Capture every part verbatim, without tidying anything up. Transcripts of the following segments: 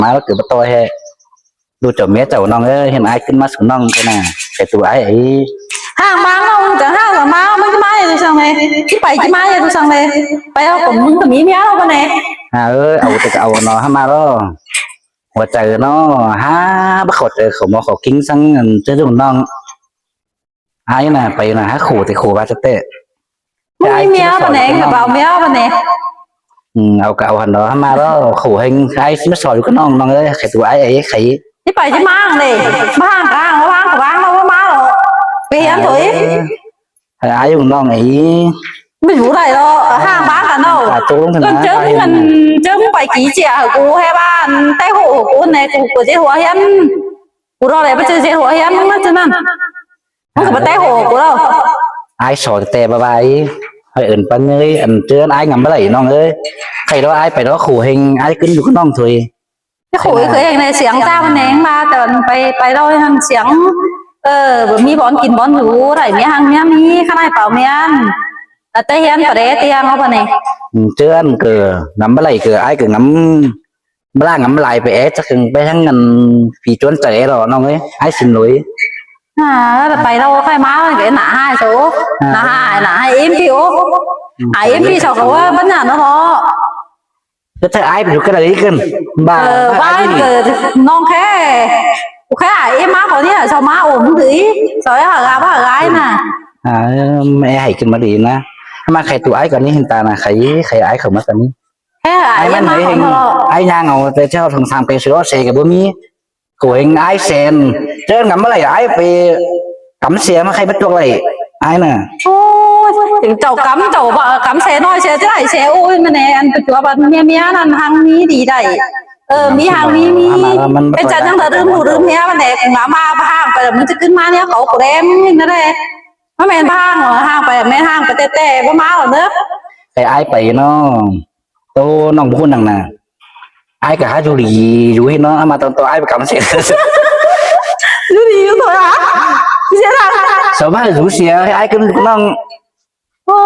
ꞌmá ꞌlẹo ꞌcọ báu ꞌtoi ꞌhế. ꞌLụk chảu ꞌmía chảu ꞌnọng ꞌới, hên ái ꞌcứn ꞌmá sú ꞌnọng ꞌtẹ ꞌnạ. Khay tu ái ꞌí. ꞌHang ꞌváng ꞌnọng chắng ꞌhang ꞌmá, ꞌmá ꞌmá ꞌdệt tu săng ꞌnê. ꞋChí pay ꞌchí ꞌmá ꞌdệt tu săng ꞌnê. Pay au ꞌcọ ꞌmứng ꞌcọ ꞌmí ꞌmía ꞌlẹo ꞌva ꞌnê. À, ꞌới, au ꞌtẹ ꞌcọ au ꞌnọ ꞌhá ꞌmá ꞌlẹo. Hua chaư ꞌnọ, hák báu khảu chaư khảu ꞌmo khảu ꞌkính săng, ꞌchớ ꞌdụk ꞌnọng. Ái ꞌnạ, pay ꞌnạ, hák khổ ꞌtẹ khổ ꞌva ꞌchớ ꞌtẹ. ꞌMí ꞌmía ꞌva ꞌnê, ꞌcọ báu ꞌmía ꞌva ꞌnê. Ừ, au ꞌcọ au hăn ꞌnọ ꞌhá ꞌmá ꞌlẹo, khổ ꞌhêng, ái ꞌsị ꞌmá so dú ꞌcọ ꞌnọng, ꞌnọng ꞌới, khay tu ái ꞌí, khay. ꞋChí pay ꞌchí ꞌmá ꞌnê, ꞌmá ꞌhang ꞌcọ ꞌhang, ꞌmá ꞌhang ꞌcọ ꞌváng ꞌlẹo, ꞌmá ꞌmá ꞌlẹo. Pay hiến thôi. Ờ, ái dú ꞌnọng ꞌí. ꞌMí dú đảy ꞌlẹo, ꞌhang ꞌváng ꞌcọ ꞌnọng. Ờ, tốc lông thẳng ꞌchớ ꞌnạ, ꞌchớ ꞌchớ ꞌmí pay kí sia hảư cu ꞌhứ ꞌva, té ꞌhụ cu ꞌnê cu ꞌcọ ꞌdệt hua hiến. Cu ꞌdọ đảy báu ꞌchư ꞌdệt hua hiến ꞌmá ꞌchư ꞌnặn. ꞌMắn ꞌcọ báu té ꞌhụ cu ꞌlẹo. Ái so ꞌtẹ ꞌva ꞌva ꞌí. Hơi ứn ꞌpắn ꞌnị, ăn ꞌchớ ái ngắm báu đảy ꞌnọng ꞌới. Khay ꞌlẹo ái pay ꞌlẹo khổ ꞌhêng, ái ꞌcứn dú ꞌcọ ꞌnọng thôi. Khổ ꞌhêng ꞌnê siêng ꞌchá ꞌva ꞌnê ꞌva, ꞌtẹ pay pay ꞌlẹo ꞌhăng siêng. Ờ, báu ꞌmí bón kin bón dú, đảy ꞌmía ꞌhăng ꞌmía ꞌmí, ꞌkhặn ꞌnị pao ꞌmía. Ờ, té hiến pay đảy ꞌtiêng ꞌva ꞌnê. Ừ, ꞌchớ ăn ꞌcọ ngắm báu đảy ꞌcọ ái ꞌcọ ngắm báu đảy ngắm lai pay é, chắc ꞌcọ pay ꞌhăng ăn phi chuốn chaư é ꞌlẹo ꞌnọng ꞌới, ái ꞌsịn ꞌlới. À, pay ꞌlẹo khay ꞌmá ꞌva ꞌnê ꞌnạ ꞌhại so. À. ꞌNạ ꞌhại, ꞌnạ ꞌhại ím phi ô. Ừ, à, ím phi so ꞌcọ ꞌva báu ꞌnạ ꞌnọ. Thế thế ai ꞌcọ dú ꞌcọ đảy ꞌcứn. Ba, ờ, ba, ba ai ꞌcọ ꞌnọng khay. Khay ai ꞌmá ꞌcọ ꞌnị, so ꞌmá ôm ꞌtứ. So hảư ꞌva hảư ai ꞌnạ. À, ꞌmá hảư ꞌcứn ꞌmá đi ꞌnạ. ꞌMá khay tu ai ꞌcọ ꞌnị hên ta ꞌnạ, khay, khay ai khảu ꞌmá ꞌcọ ꞌnị. Khay ai ꞌmá ꞌcọ ꞌnị hên. Ai ꞌnhang au, ꞌtẹ ꞌchớ thong sam khay sửa xe ꞌcọ báu ꞌmí. Khổ ꞌhêng ái sen. ꞌChớ ngắm báu đảy ái pay cắm xe ꞌmá khay báu chuốp đảy. Ai ꞌnạ. Ôi, chảu cắm, chảu ꞌva cắm xe ꞌnọi xe ꞌchớ đảy xe ôi ꞌmá ꞌnê, ăn ꞌcọ chuốp ꞌva ꞌmía ꞌmía ꞌnặn ꞌhăng ꞌmí đi đảy. Ờ, ꞌmí ꞌhăng ꞌmí ꞌmí. Ê, chả nhăng ta rưm hủ rưm ꞌmía ꞌmá ꞌnê, ꞌcọ ngắm ꞌva ꞌva ꞌhang pay ꞌmá ꞌchí ꞌcứn ꞌmá ꞌnị, cáu ꞌcọ đen ꞌnị ꞌnạ đảy. ꞌMá ꞌmen ꞌva ꞌhang, ꞌva ꞌhang pay, ꞌmen ꞌhang pay ꞌtẹ ꞌtẹ, ꞌva ꞌmá ꞌlẹo ꞌnớ. Khay ai pay ꞌnọ. Tô ꞌnọng báu ꞌhụ ꞌnăng ꞌnạ. Ai ꞌcọ hák dú đi, dú hên ꞌnọ, ꞌmá ꞌtọn tô ai pay cắm xe. Dú đi, dú thôi hả? Xe ra. Sao ꞌmá dú xe, ai ꞌcọ ꞌnọng. Ô.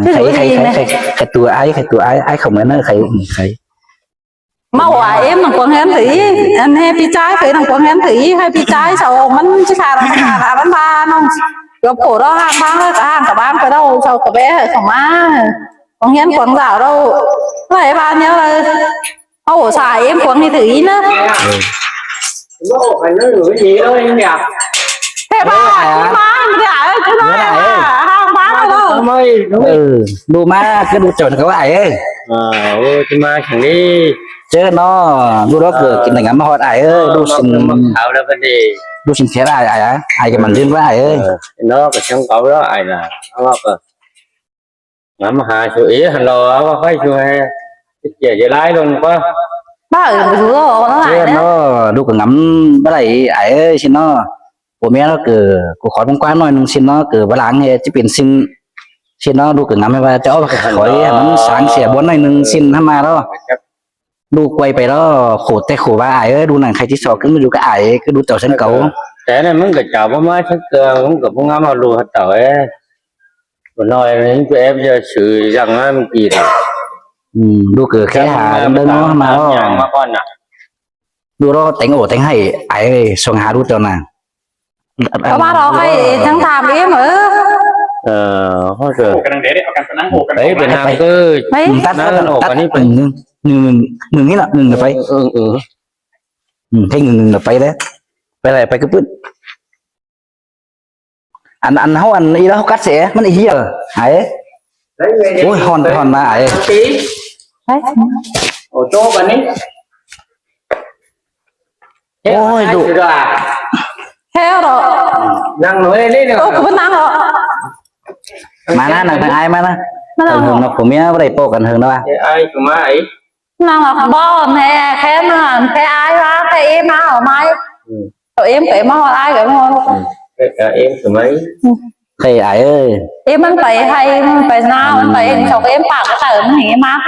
Khay, khay, khay, khay, khay tu ai, khay tu ai, ai khảu ꞌmá ꞌnớ, khay, khay. ꞌMá ꞌva êm ꞌnọng quảng hiến thử, ăn ꞌhế ꞌpi ꞌchái, khay ꞌnọng quảng hiến thử, ꞌhế ꞌpi ꞌchái, sao ꞌmắn ꞌchí khả ꞌnọng khả ꞌva ꞌmắn ꞌva ꞌnọng. Dú khổ ꞌlẹo ꞌhang ꞌváng ꞌlẹo, ꞌcọ ꞌhang ꞌcọ ꞌváng pay ꞌlẹo, sao ꞌcọ bé hảư khảu ꞌmá. Quảng hiến quảng dảo ꞌlẹo. Lảy ꞌva ꞌnị ꞌlẹo. Ô, sa êm quảng ꞌnị thử ꞌnị ꞌnớ. Thế ba, ꞌmá, ꞌmá, ꞌmá, ꞌmá, ꞌmá, ꞌmá, ꞌmá, ꞌmá, ꞌmá. Ừ, đu ꞌmá, ꞌcọ đu chảu ꞌnị ꞌcọ ải ơi. À, ô, ꞌchí ꞌmá chắng đi. ꞌChớ ꞌnọ, đu ꞌlẹo ꞌcọ kin đảy ngắm ꞌmá ꞌhọt ải ơi, đu ꞌsịn. Đu ꞌsịn khék ải, ải, ải, ải ꞌcọ mẳn dưn ꞌva ải ơi. Ờ, ꞌnọ ꞌcọ chắng cáu ꞌlẹo ải ꞌnạ. Ơ, ꞌcọ ngắm hả su ế hẳn lỏ, ꞌva khay su ế. Chĩa dưa lai lông ꞌquá. Ba, ừ, ꞌcọ dú ꞌlẹo ꞌnọ ải ꞌnớ. ꞌNọ, đu ꞌcọ ngắm báu đảy ải ơi, ꞌsịn ꞌnọ. Bố mẹ ꞌnọ ꞌcọ, ꞌcọ khói ꞌpứng ꞌquá ꞌnọi ꞌnưng ꞌsịn ꞌnọ, ꞌcọ báu lăng ꞌhế ꞌchí pên ꞌsịn. ꞌSịn ꞌnọ, đu ꞌcọ ngắm ꞌhế ꞌva, ꞌchọ ꞌva khói, hả ꞌmắn sáng sia bón ꞌnọi ꞌnưng ꞌsịn ꞌhá ꞌmá ꞌlẹo. Đu quay pay ꞌlẹo, khổ ꞌtẹ khổ ꞌva ải ơi, đu nẳng khay ꞌchí so ꞌcứn ꞌmá dú ká ải, ꞌcọ đu chảu sân cáu. Té ꞌnị ꞌmắn ꞌcọ chảu ꞌmá ꞌmá sân cáu, ꞌmắn ꞌcọ ꞌpứng ngắm ꞌva đu hảư tảu ꞌnị. Báu ꞌnọi ꞌnị ꞌcọ ép ꞌdệt sư dăng ꞌmá ꞌmắn kỉ đảy. Ừ, đu ꞌcọ khék hả, đơng đơng ꞌnọ ꞌmá ꞌlẹo. Đu ꞌlẹo téng ổ téng hảy, ải ơi, song hả đu chảu ꞌnạ. Có ba đó khay chắng tham êm ớ. Ờ, ꞌhọt ꞌcọ. Ổ cái đằng đấy đấy, ở căn, căn ổ căn. Đấy, Việt Nam cứ. Đấy. Tắt, tắt, tắt, tắt. Ổ cái này. Ngưng, ngưng, ngưng, ngưng, ngưng, ngưng, ngưng, ngưng. Ừ, ừ. Ừ, thế ngưng, ngưng là pay đấy. Pay lại, pay cứ pứt. Ăn, ăn ꞌháu ăn ꞌnị ꞌlẹo ꞌháu cắt xe, ꞌmắn ꞌnị ꞌhia. Hả? Ôi, hòn, hòn ꞌmá ải. Đấy. Ổ chỗ cái này. Ôi, đủ. Thế rồi. Năng nói lên rồi. Ô, ꞌcọ ꞌmắn năng rồi. ꞌMá ꞌnạ, năng thẳng ai ꞌmá ꞌnạ. ꞌMắn năng rồi. Căn hưng ꞌnọ, phủ ꞌmía báu đảy ꞌpộ căn hưng ꞌnọ. Thế ai ꞌcọ ꞌmá ải. Năng ꞌlẹo ꞌva ꞌnê, khék ꞌnặn, khék ai ꞌva, khék êm ꞌmá ꞌhọt ꞌmá. Ừ. Khék êm, khék ꞌmá ꞌhọt ai ꞌcọ ꞌmá. Khék êm ꞌcọ ꞌmá. Khék ải ơi. Êm ꞌmắn pay ꞌhạy, ꞌmắn pay ꞌnạu, ꞌmắn pay êm, sau êm pák ꞌcọ tảu ꞌmắn ꞌnị ꞌmá.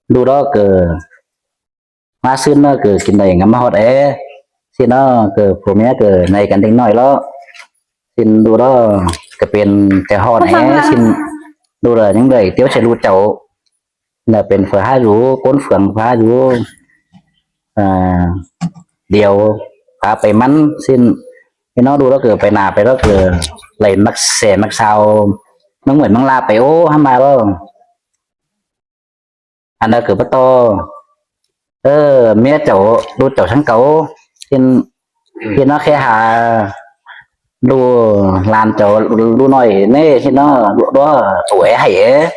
Đu ꞌlẹo ꞌcọ ꞌmá ꞌsịn ꞌnọ ꞌcọ kin đảy ngắm ꞌmá ꞌhọt ải. ꞌSịn ꞌnọ ꞌcọ phủ ꞌmía ꞌcọ ꞌnị căn ꞌtếng ꞌnọi ꞌlẹo. ꞌSịn đu ꞌlẹo ꞌcọ pên ꞌtẹ ꞌhọt ải. ꞌSịn đu ꞌlẹo ꞌnhắng đảy tiếu sia đu chảu. ꞌNọ pên phở hả dú, ꞌcốn phường phở hả dú. Ơ, điêu khá pay ꞌmắn ꞌsịn. ꞌNị ꞌnớ ꞌlụk ꞌló ꞌcọ pay nả pay ꞌló ꞌcọ đảy ꞌmặc ꞌsê ꞌmặc sau ꞌmướng ꞌmướng ꞌmướng ꞌlạ pay ố hák ꞌmá ꞌló. Ăn ꞌnớ ꞌcọ báu ꞌto. Ơ, ꞌmía chảu, ꞌlụk chảu ꞌsướng cáu. ꞌSịn, ꞌsịn ꞌnớ khék ha ꞌlụk lan chảu, ꞌlụk ꞌnọi ꞌnị ꞌsịn ꞌnớ, ꞌlụk ꞌló, ổ é hảy é.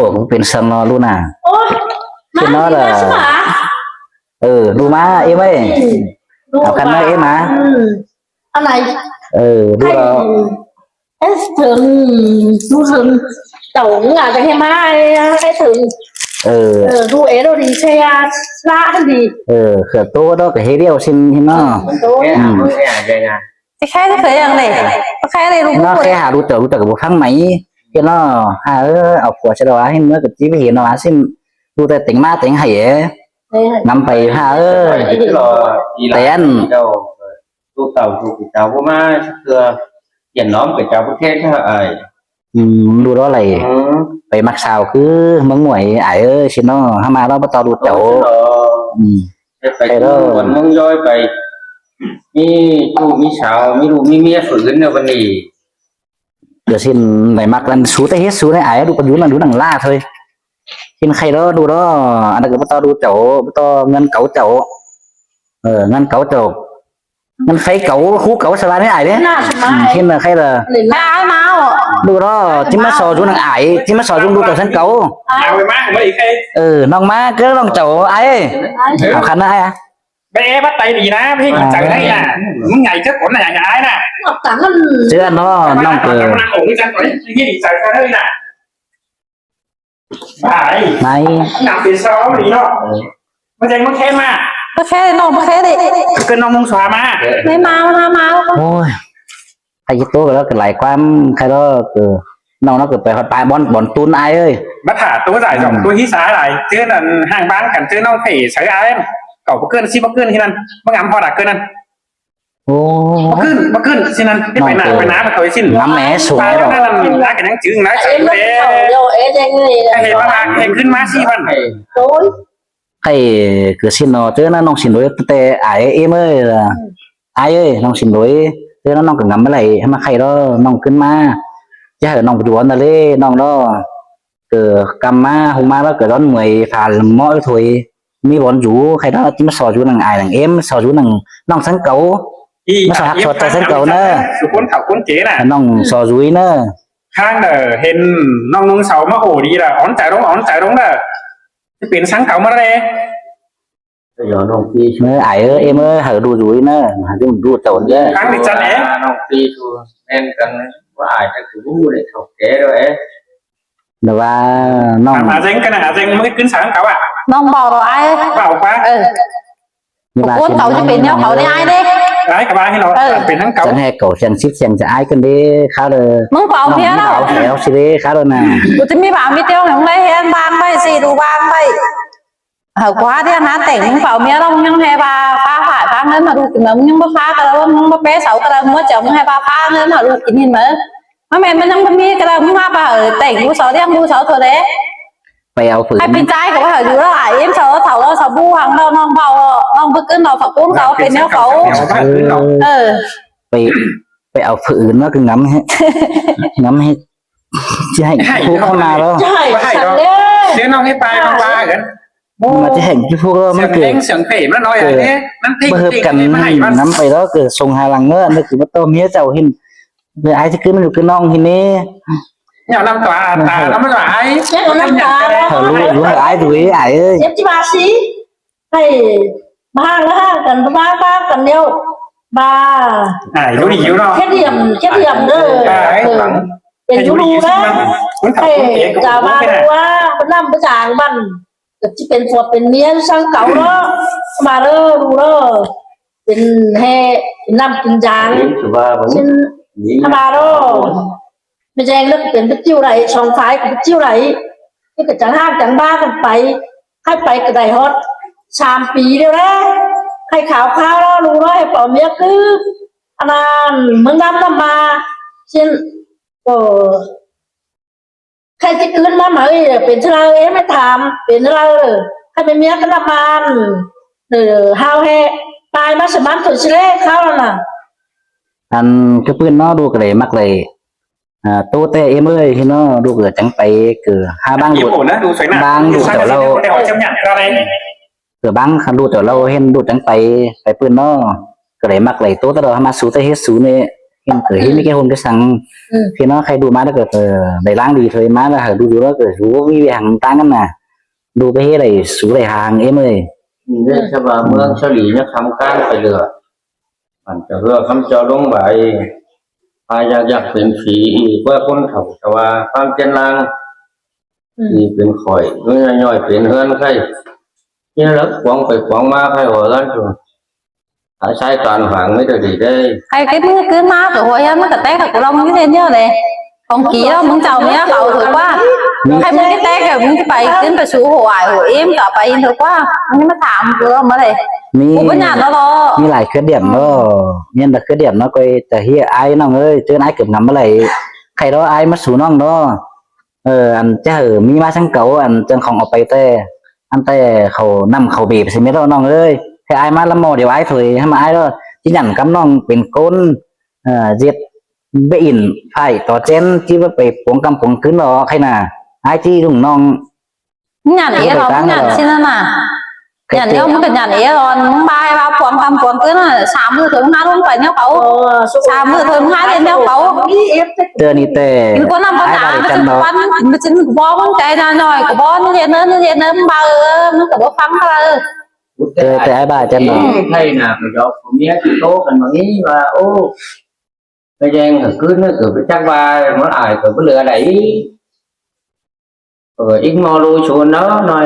Ổ ꞌcọ pên săng ꞌnớ ꞌlụk ꞌnạ. Ôi, ꞌsịn ꞌnớ ꞌlạ. Ơ, ꞌlụk ꞌmá, ê ꞌmá. Au căn ꞌnớ ê ꞌmá. Ăn ꞌnị. Ơ, ꞌlụk ꞌló. Ê, thử, ꞌlụk thử, chảu ngả cái hê ꞌmá, ê, ê, thử. Ơ. Ơ, ꞌlụk ê ꞌló đi, xe, ꞌlạ đi. Ơ, khả ꞌtố ꞌló ꞌcọ hê điêu ꞌsịn ꞌnớ. Ơ, ꞌtố. Ừ. Ê, à, ê, à, ê, à. Ê, khék ꞌnị, khék ꞌnị, ꞌlụk ꞌnớ ꞌlụk khék ha ꞌlụk chảu, ꞌlụk chảu ꞌcọ báu ꞌphắng ꞌmạy. ꞌKhạy ꞌnớ, ha, ơ, au phua sia ꞌló, hên ꞌmưa ꞌcọ ꞌchí ꞌmí hên ꞌnớ, ꞌsịn ꞌlụk ꞌtẹ têng ꞌmá têng hảy é. Ngắm pay ha, ơ. Ê, ê, ê. Tén. Chảu, ꞌlụk chảu, ꞌlụk chảu báu ꞌmá, thưa, kiên ꞌnọm ꞌcọ chảu báu khék ꞌchớ ải. Ừ, ꞌlụk ꞌló đảy. Ừ. Pay ꞌmặc sau ꞌcứ ꞌmướng ꞌmuội ải ơi, ꞌsịn ꞌnớ, hák ꞌmá ꞌló báu ꞌto ꞌlụk chảu. Ôi, ꞌlụk ꞌló. Ừ. Pay ꞌcứ ꞌlụk ꞌmuôn ꞌmướng ꞌdới pay. ꞌMí ꞌlụk ꞌmí sau, ꞌmí ꞌlụk ꞌmí ꞌmía phủ ứn ꞌnớ báu ꞌnị. Đảy ꞌsịn đảy ꞌmặc lăng sú té hết sú ꞌnị ải, ꞌlụk báu dú lăng dú nẳng ꞌlạ thôi. ꞌSịn ꞌkhạy ꞌló, ꞌlụk ꞌló, ăn ꞌnớ ꞌcọ báu ꞌto ꞌlụk chảu, báu ꞌto ꞌngớn cáu chảu. Ơ, ꞌngớn cáu chảu. ꞌNgăn phay cáu, ꞌhụ cáu sa ꞌva ꞌnị ải ꞌlế. Nả, sa ꞌva. Ừ, ải. Hên ꞌnớ khay đa. Ải ꞌmá ꞌlụk ꞌló, ꞌchí ꞌmá so dú nẳng ải, ꞌchí ꞌmá so dú ꞌlụk chảu ꞌsướng cáu. Ải. Ải ꞌmá, ꞌmá ải khay. Ừ, ꞌnọng ꞌmá ꞌcứ ꞌnọng chảu ải. Ải. Au căn ꞌnớ ải à. Báu é bắt tay đi ꞌnạ, báu hê chảu ꞌnị ꞌnạ. ꞌMứng ngày chắc cốn ꞌnạ nhà ải ꞌnạ. Chứ ꞌnọng ꞌcọ. Ải. Ải. Nẳng pên sao ꞌnị ꞌnọ. Ơ. ꞌMá cheng ꞌmá khék ꞌnị. ꞌMá khék ꞌnị ꞌnọng, ꞌmá khék ꞌnị. ꞌCọ ꞌnọng ꞌmướng sua ꞌmá. ꞌMá, ꞌmá, ꞌmá. Ôi. Khay ꞌchí ꞌtố ꞌcọ ꞌlạ ꞌcọ lai ꞌquám khay ꞌló ꞌcọ. ꞌNọng ꞌnớ ꞌcọ pay ꞌhọt pay bón, bón tun ải ơi. Báu thả ꞌtố dải dỏng ꞌtố hí sa lai. ꞌChớ ꞌnặn ꞌhang ꞌváng căn ꞌchớ ꞌnọng phải sáư ải. ꞌCọ báu ꞌcứn, ꞌsị báu ꞌcứn ꞌsịn ꞌnặn. ꞌMá ngắm ꞌhọt ꞌcọ ꞌcứn ꞌnặn. Ơ. Báu ꞌcứn, báu ꞌcứn ꞌsịn ꞌnặn. Báu pay nả, báu pay nả, báu ꞌcọ ꞌsịn. Ngắm é sung ꞌlẹo. Ơ, ꞌnặn ꞌnặn, ꞌnặn ꞌcọ ꞌnhắng chứ ꞌnặn. Ơ, hên ꞌmá, hên ꞌcứn ꞌmá ꞌsị ꞌvắn. Ôi. Khay ꞌcọ ꞌsịn ꞌnọ, ꞌchớ ꞌnặn ꞌnọng ꞌsịn đuổi té ải ꞌếm ơi. Ải ơi, ꞌnọng ꞌsịn đuổi. ꞌChớ ꞌnặn ꞌnọng ꞌcọ ngắm ꞌmá lai, hák ꞌmá khay ꞌló, ꞌnọng ꞌcứn ꞌmá. Chứ hảư ꞌnọng báu dú ăn ꞌnớ ꞌlế, ꞌnọng ꞌló. ꞌCọ ꞌcắm ꞌmá, ꞌhung ꞌmá ꞌló ꞌcọ đón ꞌmưa pha ꞌmó thôi. ꞌMí bón dú, khay ꞌnặn ꞌchí ꞌmá so dú nẳng ải nẳng ꞌếm, so dú nẳng ꞌnọng ꞌsướng cáu. ꞌMá so ꞌhặc so ꞌchoi ꞌsướng cáu ꞌnớ. Su ꞌcốn thảu ꞌcốn chế ꞌnạ. ꞌNọng so dú ꞌnớ. ꞌKháng ꞌnớ hên ꞌnọng ꞌnung sau ꞌmá ổ đi ꞌlạ, ón chaư ꞌlống, ón chaư ꞌlống ꞌnớ. ꞌChí pên ꞌsướng cáu ꞌmá ꞌlế. ꞌNớ ải ơi, ꞌếm ơi, hảư đu dú ꞌnớ, hảư đu, đu tảu ꞌnớ. ꞌKháng đi chăn é. ꞌNọng ꞌpi su, ꞌmen căn, ꞌva ải ta cứ ꞌmú đảy thảu ké đôi é. ꞌNớ ꞌva ꞌnọng. Hả, hả ꞌdệt căn hả ꞌdệt ꞌmá ꞌcứn ꞌsướng cáu à? ꞌNọng bảo rồi ai. Bảo ꞌquá. Ơ. ꞌCọ ꞌcốn cáu ꞌchí pên ꞌnéo cáu ꞌnị ai ꞌlế. Ai, ꞌcọ ꞌva hên ꞌnọ, ơ, pên ꞌsướng cáu. Chăn hê cáu, chăn síp, chăn ꞌchí ai căn ꞌlế, kháo đơ. ꞌMứng bảo ꞌmía ꞌnọng. Bảo ꞌlế, kháo đơ ꞌnạ. ꞌCọ ꞌchí ꞌmí bảo ꞌmí ꞌteo, ꞌnọng ꞌlế hên ꞌváng ꞌvạy, ꞌsị đu ꞌváng ꞌvạy. Hảư ꞌquá ꞌtẹ ꞌnạ ꞌtếng ꞌmứng páo ꞌmía ꞌnọng ꞌnhắng ꞌhê ꞌva ꞌphá phải ꞌphá ꞌngớn hảư ꞌlụk kin, ꞌmứng ꞌnhắng báu ꞌphá ꞌcọ ꞌlạ, ꞌmứng báu pé sau ꞌcọ ꞌlạ, ꞌmưa chảu ꞌmứng ꞌhê ꞌva ꞌphá ꞌngớn hảư ꞌlụk kin ꞌnị ꞌmá. ꞌMá ꞌmen ꞌmá ꞌnhắng báu ꞌmí ꞌcọ ꞌlạ, ꞌmứng ꞌva ꞌtếng ꞌlụk sau ꞌliệng ꞌlụk sau thôi ꞌlế. Pay au phủ. Hảư pin ꞌchái ꞌcọ ꞌva hảư dú ꞌlạ, ải ꞌếm sau ꞌlạ thảu ꞌlạ sau ꞌmú hăng ꞌlạ ꞌnọng bảo ꞌnọng báu ꞌcứn ꞌnọng ꞌphạ ꞌcốn sau pên ꞌnéo cáu. Ơ. Pay, pay au phủ ứn ꞌnớ ꞌcọ ngắm ꞌhế. Ngắm ꞌhế. ꞌChí hảư ꞌchí púk ꞌkhắm ꞌmá ꞌló. ꞌChí hảư ꞌchí ꞌnọng ꞌhế pay ꞌnọng ꞌva ꞌcọ. ꞌMá ꞌchí hảư ꞌchí púk ꞌló ꞌmá ꞌcọ. Báu ꞌhưp căn ngắm pay ꞌló ꞌcọ sông ha lăng ꞌnớ, ꞌnớ ꞌcọ báu ꞌto ꞌmía chảu hên. ꞋNhọ ꞌnặm ꞌtọ ta ꞌnọng hên ꞌnị. ꞌNhọ ꞌnặm ꞌtọ ta ꞌnặm ꞌtọ ải. Hảư ꞌlụk, ꞌlụk ải dú ải ơi. Hảư ꞌmá hăng ꞌlạ hăng căn ꞌva ꞌva căn ꞌnéo. ꞌVa. Ải, dú đi dú ꞌnọ. Khuyết điểm, khuyết điểm ꞌnớ. Ải, ải, ải. Pên dú ꞌlụk ꞌnớ. Hảư dú đi dú ꞌnớ. Hảư dú ꞌnặm báu chang băn. ꞌCọ ꞌchí pên phua pên ꞌmía ꞌsướng cáu ꞌnớ. ꞌMá ꞌlớ ꞌlụk ꞌnớ. Pên ꞌhê, pên ꞌnặm pên dáng. ꞌSịn ꞌmá ꞌlớ. ꞌMá ꞌdệt ꞌnớ pên báu ꞌchịu đảy, song phái ꞌcọ báu ꞌchịu đảy. ꞌCọ chắng hák chắng ꞌva căn pay. Khay pay ꞌcọ đảy ꞌhọt sam pi ꞌlẹo ꞌnớ. Khay kháo kháo ꞌlớ ꞌlụk ꞌnớ, hảư páo ꞌmía ꞌcứ. Ăn ꞌnặn ꞌmướng ꞌnặm ꞌnặm ꞌmá. ꞌSịn, ơ, khay ꞌchí ꞌcứn ꞌmá máư, pên ꞌchớ đaư ꞌmá tham, pên ꞌchớ đaư. Khay ꞌmía ꞌmía ꞌcọ ꞌnặm ꞌmá. Hao ꞌhế, ꞌpai ꞌmá ꞌsịn ꞌmắn thôi ꞌsịn ꞌlế, kháo ꞌnặn. Ăn ꞌcứ ꞌpứng ꞌnớ ꞌlụk ꞌcọ đảy ꞌmặc đảy, à, ꞌtố ꞌtẹ ꞌếm ơi, ꞌhế ꞌnớ ꞌlụk ꞌcọ chắng pay, ꞌcọ hák ꞌváng ꞌlụk, ꞌváng ꞌlụk chảu ꞌlẹo. ꞌCọ ꞌváng ꞌlụk chảu ꞌlẹo ꞌhế ꞌlụk chắng pay, pay ꞌpứng ꞌnớ. ꞌCọ đảy ꞌmặc đảy ꞌtố ꞌtẹ ꞌlẹo ꞌmá sú ꞌtẹ ꞌhế sú ꞌnị, ꞌhế ꞌcọ ꞌhế ꞌmí ꞌkẹ ꞌhôn ꞌcọ săng. ꞌCọ ꞌnớ khay ꞌlụk ꞌmá ꞌlẹo ꞌcọ, ờ, đảy ꞌláng đi thôi ꞌmá ꞌlẹo hảư ꞌlụk ꞌlụk ꞌcọ dú ꞌmí ꞌvạy hăng ꞌtáng ꞌnặn ꞌnạ. ꞌLụk ꞌcọ ꞌhế đảy sú đảy hăng ꞌếm ơi. ꞌNị, ꞌchớ ꞌva ꞌmướng ꞌchớ đi ꞌnị khăm ꞌcáng pay ꞌlẹo. Ăn ꞌchọ ꞌhứa ꞌkhắm ꞌchọ ꞌlống bái, ꞌva ꞌdạk ꞌdạk pên phi, ꞌquá ꞌcốn thảu ꞌchọ ꞌva ꞌquám ꞌchiến ꞌláng. ꞌNị pên khỏi, ꞌnị ꞌnọi pên ꞌhướn khay. ꞌNị lắc quáng pay quáng ꞌmá khay hua ꞌhướn chu. Thái sai toàn hoảng mới được đi đây. Khay ꞌcứn ꞌmứ ꞌcứn ꞌmá ꞌcọ hua ꞌhướn ꞌmá ꞌcọ té ꞌcọ ꞌcọ ꞌlống ꞌnị ꞌnị ꞌnị. Khong kỉ ꞌlẹo ꞌmứng chảu ꞌmía ꞌcọ thôi ꞌquá. Khay ꞌmứng ꞌcứn té ꞌcọ ꞌmứng ꞌcọ pay ꞌcứn pay sú hua ải hua ꞌếm ꞌcọ pay thôi ꞌquá. ꞌMắn ꞌmá tham ꞌcọ ꞌmá đảy. ꞌMí, ꞌcọ ꞌmá nhẳn ꞌnớ ꞌló. ꞌMí lai khuyết điểm ꞌnớ. ꞌMí lai khuyết điểm ꞌnớ ꞌcọ ꞌchạ ꞌhế ải ꞌnọng ơi, ꞌchớ ải ꞌcọ ngắm ꞌmá đảy. Khay ꞌló ải ꞌmá sú ꞌnọng ꞌnớ. Ờ, ăn ꞌchớ hảư ꞌmí ꞌmá săng cáu, ăn ꞌchăng khong au pay ꞌtẹ. Ăn ꞌtẹ khảu ꞌnặm khảu bể pay ꞌsịn ꞌmía ꞌló ꞌnọng ơi. Khay ải ꞌmá ꞌlắm ꞌmo điêu ải thôi, ꞌhế ꞌmá ải ꞌló. ꞌChí nhẳn cắp ꞌnọng pên ꞌcốn, ờ, ꞌdệt báy in phải tó ꞌchén, ꞌchí báu pay cuông ꞌcắm cuông ꞌcứn ꞌló, khay ꞌnạ. Ải ꞌchí ꞌlung ꞌnọng. Nhẳn é ꞌló, nhẳn ꞌsịn ꞌnặn ꞌnạ. Nhẳn ꞌnị ꞌmắn ꞌcọ nhẳn é ꞌló, ꞌmắn ꞌva ꞌva cuông ꞌcắm cuông ꞌcứn ꞌnạ, sam ꞌmự thôi ꞌmắn ꞌhá ꞌlống pay ꞌnéo cáu. Sam ꞌmự thôi ꞌmắn ꞌhá ꞌdệt ꞌnéo cáu. ꞌChớ ꞌnị ꞌtẹ. ꞌCọ ꞌnặm ꞌcọ ải ꞌva ꞌnặm, đi chăn ꞌnớ. ꞌCọ ꞌnặm ꞌcọ ꞌnặm, ꞌcọ ꞌnặm ꞌcọ bók ꞌmắn cai ꞌnạ ꞌnọi, ꞌcọ bók ꞌnặm ꞌdệt ꞌnớ, ꞌnặm ꞌdệt ꞌnớ, ꞌmắn ꞌva ơ, ꞌmắn ꞌcọ báu ꞌphắng ꞌva ơ. ꞌCọ ꞌtẹ ải ꞌva chăn ꞌnớ. Ê, khay ꞌnạ, ꞌcọ dọ khảu ꞌmía ꞌchí ꞌtố căn ꞌmá ꞌnị ꞌva, ô, ꞌcọ ꞌdệt ꞌcọ ꞌcứn ꞌnớ ꞌcọ ꞌchí chắc ꞌva ꞌmắn ải ꞌcọ báu ꞌlứa đảy. Ờ, ík ꞌmo ꞌlụk ꞌchu ꞌnớ ꞌnọi.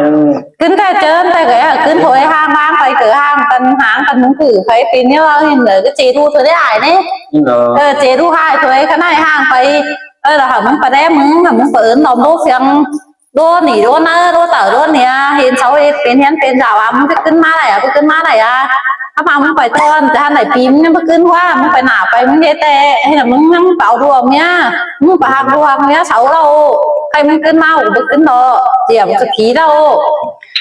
ꞌCứn ꞌtẹ ꞌchớ ꞌtẹ ꞌcọ ꞌcứn thôi, ꞌhang ꞌváng pay ꞌcọ ꞌhang căn, ꞌhang căn ꞌmứng ꞌcứ khay pên ꞌnéo ꞌhịn ꞌnớ ꞌcọ ꞌchí ꞌlụk thôi đảy ải ꞌnị. Ơ, ꞌchí ꞌlụk ải thôi, ꞌkhặn ꞌnị ꞌhang pay. Ơ, ꞌlẹo hảư ꞌmắn pay đé ꞌmứng, hảư ꞌmắn pay ứn ꞌlóm ꞌlụk phiêng. ꞌLụk ꞌnị ꞌlụk ꞌnớ, ꞌlụk tảu ꞌlụk ꞌnị, hên sau ết pên ꞌhiến pên dao ꞌva ꞌmắn ꞌcọ ꞌcứn ꞌmá đảy, ꞌcọ ꞌcứn ꞌmá đảy. ꞌCọ ꞌva ꞌmắn pay ꞌtọn, ꞌchớ hăn đảy pin, ꞌmắn ꞌcọ ꞌcứn ꞌquá, ꞌmắn pay ꞌnạ pay, ꞌmắn ꞌdệt ꞌtẹ, ꞌhế ꞌnạ ꞌmắn ꞌmắn pay au ꞌlụk ꞌmía, ꞌmắn pay ꞌhặc ꞌlụk ꞌmía sau ꞌlẹo. Khay ꞌmắn ꞌcứn ꞌmá ꞌcọ báu ꞌcứn ꞌló, ꞌchí ꞌmắn ꞌcọ kỉ ꞌlẹo.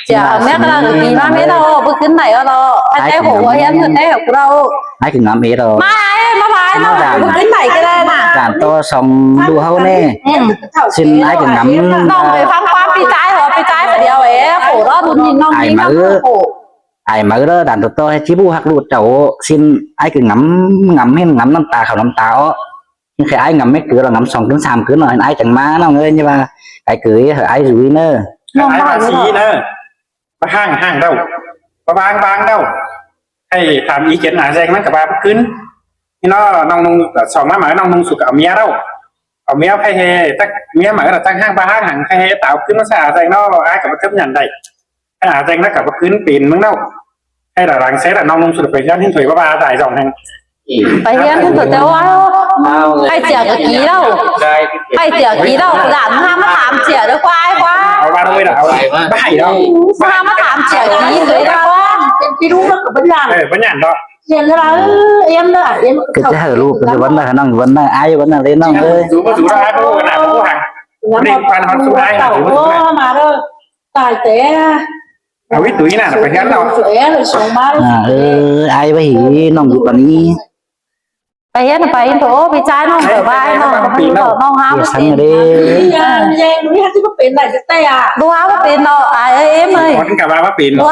ꞌChí ꞌmía ꞌcọ ꞌcọ kỉ ꞌmá ꞌmía ꞌlẹo, báu ꞌcứn đảy ꞌló. Khay ꞌtẹ hảư ꞌhụ ꞌhụ ꞌhiến ꞌtẹ hảư ꞌlẹo. Ải ꞌcọ ngắm ết ꞌló. ꞌMá ải ꞌmá ꞌva ꞌnọng, báu ꞌcứn đảy ꞌcọ đảy ꞌnạ. Cản to song ꞌlụk ꞌháu ꞌnị. ꞌSịn ải ꞌcọ ngắm. ꞌNọng ꞌcọ ꞌphắng ꞌquám ꞌpi ꞌchái hảư ꞌpi ꞌchái ꞌcọ điêu ế, khổ ꞌló đun nhìn ꞌnọng ải ꞌmá ꞌmá ꞌcọ khổ. Ải ꞌmá ꞌló đan to to ꞌchí ꞌpú ꞌhặc ꞌlụk chảu ꞌsịn ải ꞌcọ ngắm, ngắm ꞌhên ngắm ꞌnặm ta khảu ꞌnặm ta ók. ꞌNhắng khay ải ngắm mết cứ ꞌló ngắm song ꞌcứn sam ꞌcứn ꞌnọ, ải chắng ꞌmá ꞌnọng ơi, ꞌnị ꞌva ải cứ hảư ải dú ꞌnớ. ꞌNọng ải ꞌva ꞌva sí ꞌnớ. ꞌVa ꞌhang ꞌhang đaư. ꞌVa ꞌváng ꞌváng đaư. Khay tham ý kiến ải ꞌdệt ꞌmắn ꞌcọ ꞌva báu ꞌcứn. ꞌNị ꞌnớ ꞌnọng ꞌnung song ꞌmá ꞌmá ꞌnọng ꞌnung sú ꞌcọ au ꞌmía đaư. Au ꞌmía khay ꞌhế chắc ꞌmía ꞌmá ꞌló chắc ꞌhang ꞌva ꞌhang ꞌhang khay ꞌhế táo ꞌcứn ꞌmá ꞌsạ ꞌdệt ꞌnớ, ải ꞌcọ báu ꞌchớp nhẳn đảy. Khay ꞌdệt ꞌnớ ꞌcọ báu ꞌcứn pên ꞌmướng ꞌnọng. Khay ꞌlẹo lăng ꞌsớ ꞌlẹo ꞌnọng ꞌnung sú pay ꞌhiến ꞌhịn thôi ꞌva ꞌva ꞌdại dong ꞌhang. Pay ꞌhiến ꞌhịn thôi ꞌva. Khay ꞌchí ꞌcọ kỉ ꞌlẹo. Khay ꞌchí ꞌcọ kỉ ꞌlẹo, ꞌcọ đảy ꞌmá ꞌmá tham ꞌchí đảy ꞌquá ải ꞌquá. Au ꞌva đuôi đaư, ꞌva ải đaư. ꞌMá ꞌmá tham ꞌchí kỉ thôi đaư ꞌquá. Pên ꞌpi ꞌlụk ꞌnớ ꞌcọ báu nhẳn. Ê, báu nhẳn đaư. Ên ꞌnớ, ên ꞌnớ. ꞌCọ ꞌchí hảư ꞌlụk, ꞌcọ ꞌchí ꞌvắn ꞌnớ hảư ꞌnọng, ꞌvắn ꞌnớ ải, ꞌvắn ꞌnớ ꞌlế ꞌnọng ơi. Dú ꞌva dú đaư, ꞌmá ꞌmá ꞌhụ ꞌhặc. Đinh quan ꞌhọt sú ải, dú ꞌva dú đaư. Ơ, ꞌmá đaư. Tải té. Au ꞌvít túi ꞌnạ, pay ꞌhiến ꞌnọ. À, ơ, ải ꞌva hỉ ꞌnọng dú ꞌva ꞌnị. Pay ꞌhiến pay ꞌhiến thôi, pi ꞌchái ꞌnọng ꞌcọ ꞌva ꞌnọng. Ê, săng đê. Dú ꞌva báu pên ꞌnọ, ải ơi, êm ơi. Dú ꞌva báu pên. Pô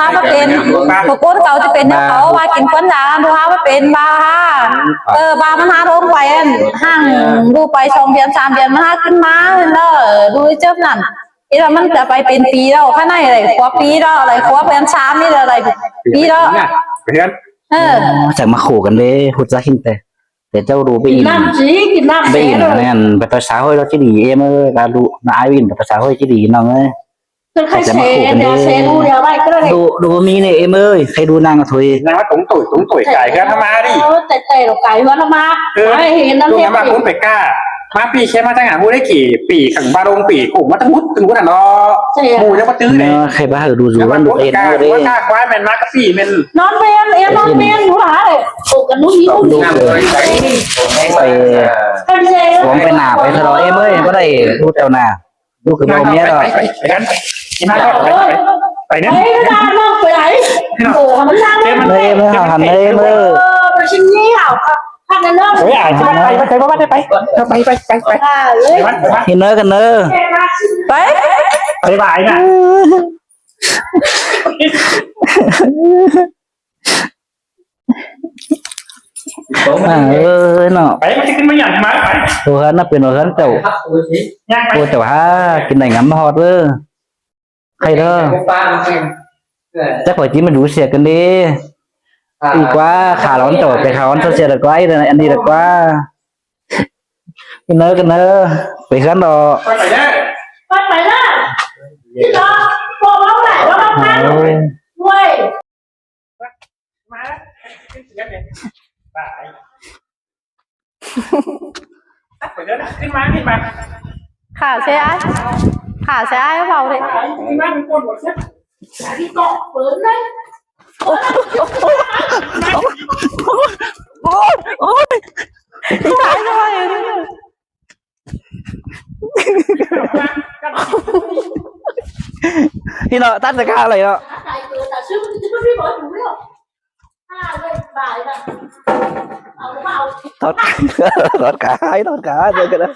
ꞌcốn cáu ꞌchí pên ꞌnéo cáu, ꞌva kin ꞌquán dang, dú ꞌva báu pên, ꞌva ha. Ơ, ꞌva ꞌmắn ꞌhá ꞌlống pay ꞌnặn, ꞌhăng dú pay song điên sam điên ꞌmắn ꞌhá ꞌcứn ꞌmá ꞌnớ, dú ꞌchớ ꞌnặn. Ê, ꞌva ꞌmắn ꞌcọ pay pên pi ꞌlẹo, ꞌkhặn ꞌnị đảy khua pi ꞌlẹo, đảy khua pên sam ꞌnị ꞌlẹo, đảy pi ꞌlẹo. Ơ. Ơ, chắng ꞌmá khổ căn đé, ꞌhụ chắc ꞌhịn ꞌtẹ. Té ꞌchạu đu báu in. Báu in, ꞌnặn, pay ꞌtoi xã hội ꞌlẹo ꞌchí đi, êm ơi, ꞌva ꞌlụk, ꞌnạ ải báu in, pay ꞌtoi xã hội ꞌchí đi, ꞌnọng ơi. Chắng ꞌmá khổ căn đé. Đu, đu báu ꞌmí ꞌnị, êm ơi, khay đu ꞌnăng thôi. ꞌNăng ꞌva tống tuổi, tống tuổi cải ꞌhướn ꞌmá đi. Ơ, tẻ tẻ ꞌlẹo cải ꞌhướn ꞌmá. Ơ, ꞌmá hên ꞌnặn ꞌlẹo. ꞋMá ꞌcốn pay ꞌca. ꞌMá ꞌpi ꞌchí ꞌmá ꞌtáng hả ꞌhụ đé kỉ, pi khẳng ba đông pi khổ ꞌmá ꞌtáng mút, ꞌtáng mút ꞌnặn ꞌnọ. ꞌMú ꞌnhá ꞌmá tứ ꞌnị. ꞌNọ, khay ꞌva hảư đu dú ꞌva ꞌlụk ên ꞌnọ đê. ꞌCa ꞌquái ꞌmen ꞌmá cá pi ꞌmen. ꞌNón ꞌmen, ên ꞌnón ꞌmen, ꞌhụ hả đê. Ổ căn ꞌnụ hí ꞌnụ. Pay, pay, pay nả, pay thọ đỏ, êm ơi, ꞌmá đảy, đu tẻo nả. ꞌLụk ꞌcọ báu ꞌmía đaư. ไปเนี่ย ไปไม่ได้ น้องไปไหน พี่น้อง โอ้ มันนั่ง เจ๊มัน เอ้ย ไม่หันเลย เออ ไปชิ้นนี้เหรอ พักกันเนอะ เฮ้ย อ่ะ ไป ไป ไป ไป ไป ไป ไป ไป ไป ไป อ่า เอ้ย ไป ไป เห็นเนอะกันเนอะ ไป ไป ไป ไป ไป ไป อ่า เออ เนาะ ไป มันจะขึ้นมาอย่างมา ไป โอ้ เฮือนน่ะ เป็นโอ้ เฮือนเจ้า ย่างไป โอ้ เจ้าหากินได้งามมาฮอดเด้อ ใครเด้อ จักข่อยจิมาดูเสียกันดิ อ่า อีกว่า ขาร้อนเจ้า ไปขาร้อนเจ้าเสียดีกว่า อีกอันนี้ดีกว่า กินเนอะ กินเนอะ ไปเฮือนดอก ไป ไปเด้อ ไป ไปเด้อ พี่น้อง บอกว่าไหนว่าเราพัก โอ้ย ด้วย มาแล้ว ไป ไปเด้อ ขึ้นมา ขึ้นมา ค่ะ เสียอ้าย ค่ะ เสียอ้ายเบาเลย ขึ้นมาเป็นคนหัวเสีย ที่เกาะเปิดเลย โอ้ย โอ้ย ตายเลย พี่น้อง ตัดสกาอะไรเนาะ ตายเกิน แต่ชื่อมันจะไม่บอกถูกเลย อ่า เลย บ่ายนะ เอาหรือเปล่า ถอด ถอดขา ให้ถอดขา เจอกันนะ